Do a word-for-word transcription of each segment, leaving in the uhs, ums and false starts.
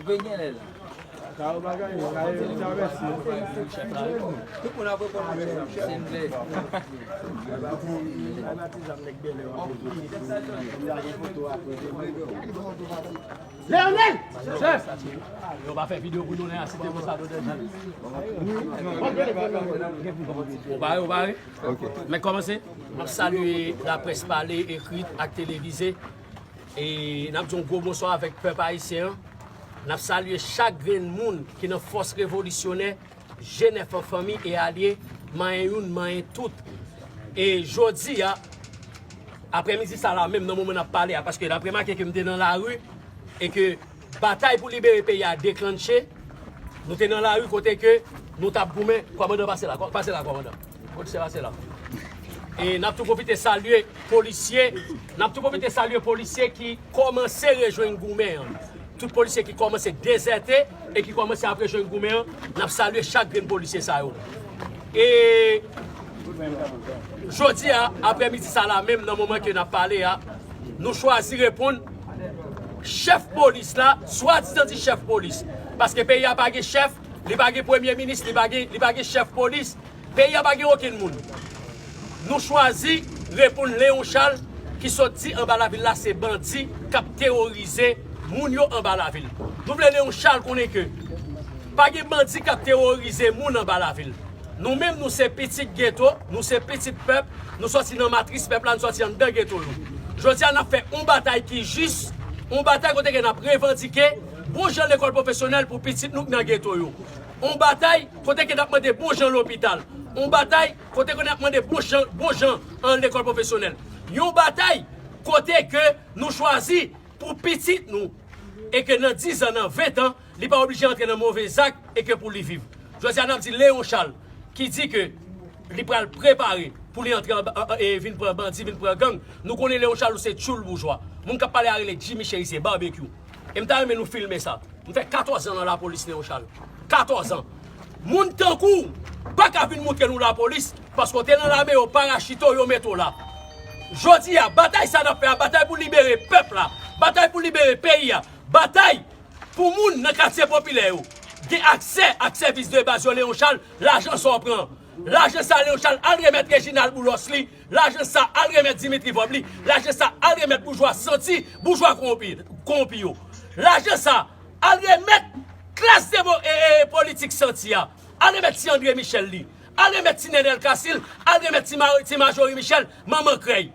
Ou pe gen lè la. Sa yo bagay, yo ka evite avèti. Tout moun ap reponn mwen. Se vle. Leonel! Chèf! Yo pa fè videyo pou nou lè a, si te konsa, nou te di. Ou pare, ou pare? Ok. Mèt kòmanse. N ap salye laprès pale, ekri ak televize. E n ap di yon gwo bonswa avèk pèp ayisyen an. N ap salye chak grenn moun ki nan fòs revolisyonè, G nèf an, fanmi e alye, manyen youn, manyen tout. E jodi a, aprèmidi sa la menm, nan moman n ap pale a, paske n ap remake ke m te nan lari e ke batay pou libere peyi a deklanche, nou te nan lari kote ke nou t ap goumen. Kòmandan, pase la, kò-, pase la, kòmandan. Polisye, pase la. E n ap tou pwofite salye polisye, n ap tou pwofite salye polisye ki kòmanse rejwenn goumen an. Tout polisye ki kòmanse dezète e ki kòmanse ap rejwenn goumen an, n ap salye chak grenn polisye sa yo. E jodi a, aprèmidi sa la menm, nan moman ke n ap pale a, nou chwazi reponn chèf polis la, swadizan di chèf polis. Paske peyi a pa gen chèf, li pa gen premye minis, li pa gen, li pa gen chèf polis, peyi a pa gen okenn moun. Nou chwazi reponn Leon Charles ki sot di anba lavil la se bandi k ap teworize moun yo anba lavil. Nou vle Leon Charles konnen ke pa gen bandi k ap teworize moun anba lavil. Nou menm, nou se pitit geto, nou se pitit pèp, nou sòti nan matris pèp la, nou sòti anndan geto yo. Jodi a, n ap fè yon batay ki jis, yon batay kote ke n ap revandike bon jan lekòl pwofesyonèl pou pitit nou k nan geto yo. Yon batay kote ke n ap mande bon jan lopital. Yon batay kote ke n ap mande bon jan, bon jan an lekòl pwofesyonèl. Yon batay kote ke nou chwazi pou pitit nou e ke nan diz an, nan ven an, li pa oblije antre nan move zak e ke pou li viv. Jodi a, n ap di Leon Charles ki di ke li pral prepare pou li antre anba, an, an, e vin pran bandi, vin pran gang. Nou konnen Leon Charles ou se tchoul boujwa. Moun k ap pale a rele Jimmy Chérizier, Barbecue. E m ta renmen nou filme sa. M fè katòz an nan lapolis, Leon Charles. Katòz an. Moun tankou w pa ka vin moutre nou lapolis, paske w te nan lame, yo parachite w, yo mete w la. Jodi a, batay sa n ap fè a, batay pou libere pèp la, batay pou libere peyi a, batay pou moun nan katye popilè yo gen aksè ak sèvis de baz yo, Leon Charles, lajan sa w pran. Lajan sa, Leon Charles, al remèt Reginald Boulos li. Lajan sa, al remèt Dimitri Vorbe li. Lajan sa, al remèt boujwa santi, boujwa kowonpi, kowonpi yo. Lajan sa, al remèt klas demo-, e, e, politik santi a. Al remèt ti André Michel li. Al remèt ti Nenel Casil. Al remèt ti Ma-, ti Marjorie Michel, manman krèy.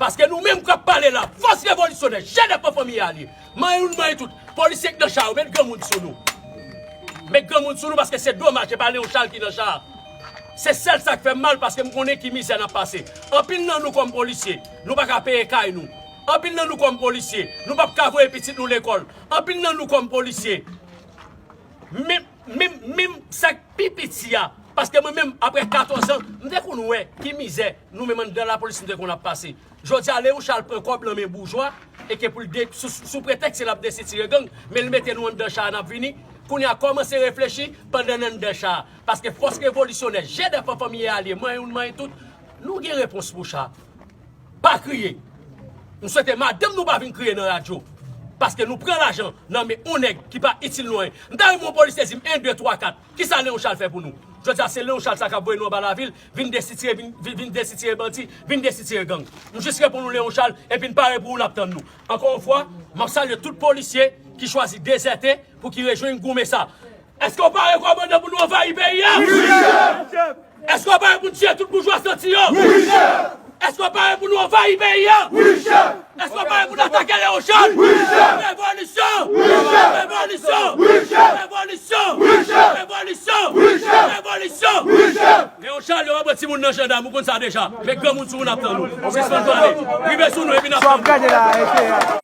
Paske nou menm k ap pale la, fòs revolisyonè, G nèf an, fanmi e alye, manyen youn, manyen tout, polisye k nan cha yo, met granmoun sou nou. Met granmoun sou nou, paske se domaj, se pa Leon Charles ki nan cha a. Se sèl sa k fè m mal, paske m konnen ki mizè n ap pase. Anpil nan nou kòm polisye, nou pa ka peye kay nou. Anpil nan nou kòm polisye, nou p ap ka voye pitit nou lekòl. Anpil nan nou kòm polisye, menm, menm, menm sa k pi piti a, paske mwen menm, apre katòz an, m te konn wè ki mizè nou menm anndan lapolis nou te konn ap pase. Jodi a, Leon Charles pran kòb nan men boujwa, e ke pou l de-, sou, sou pretèks ke l ap destitire gang, men l mete nou anndan cha a, n ap vini. Kounye a, kòmanse reflechi pandan n anndan cha a. Paske fòs revolisyonè, G nèf an, fanmi e alye, manyen youn, manyen tout, nou gen repons pou cha. Pa kriye. M swete madanm nou pa vin kriye nan radyo. Paske nou pran lajan nan men yon nèg ki pa itil nou anyen. M ta renmen yon polisye di m en, de, twa, kat. Kisa Leon Charles fè pou nou? Jodi a, se Leon Charles sa k ap voye nou anba lavil, vin destitire, vin, vin, vin destitire bandi, vin destitire gang. M jis reponn nou Leon Charles, epi n pare pou ou, n ap tann nou. Ankò yon fwa, m ap salye tout polisye ki chwazi dezète pou ki rejwenn goumen sa. Èske w pare, kòmandan, pou nou anvayi peyi a? Wi, chèf! Èske w pare pou n tiye tout boujwa santi yo? Wi, chèf! Èske w pare pou nou anvayi peyi a? Wi, chèf! Èske w pare pou n atake Leon Charles? Wi, chèf! Revolisyon! Wi, chèf! Revolisyon! Wi, chèf! Revolisyon! Wi, chèf! Revolisyon! Wi, chèf! Revolisyon! Wi, chèf! Leon Charles, yo pa pran timoun nan jandam, ou konn sa deja. Men granmoun sou ou, n ap tann ou. Sispann pale. Rive sou nou, epi n ap tann ou.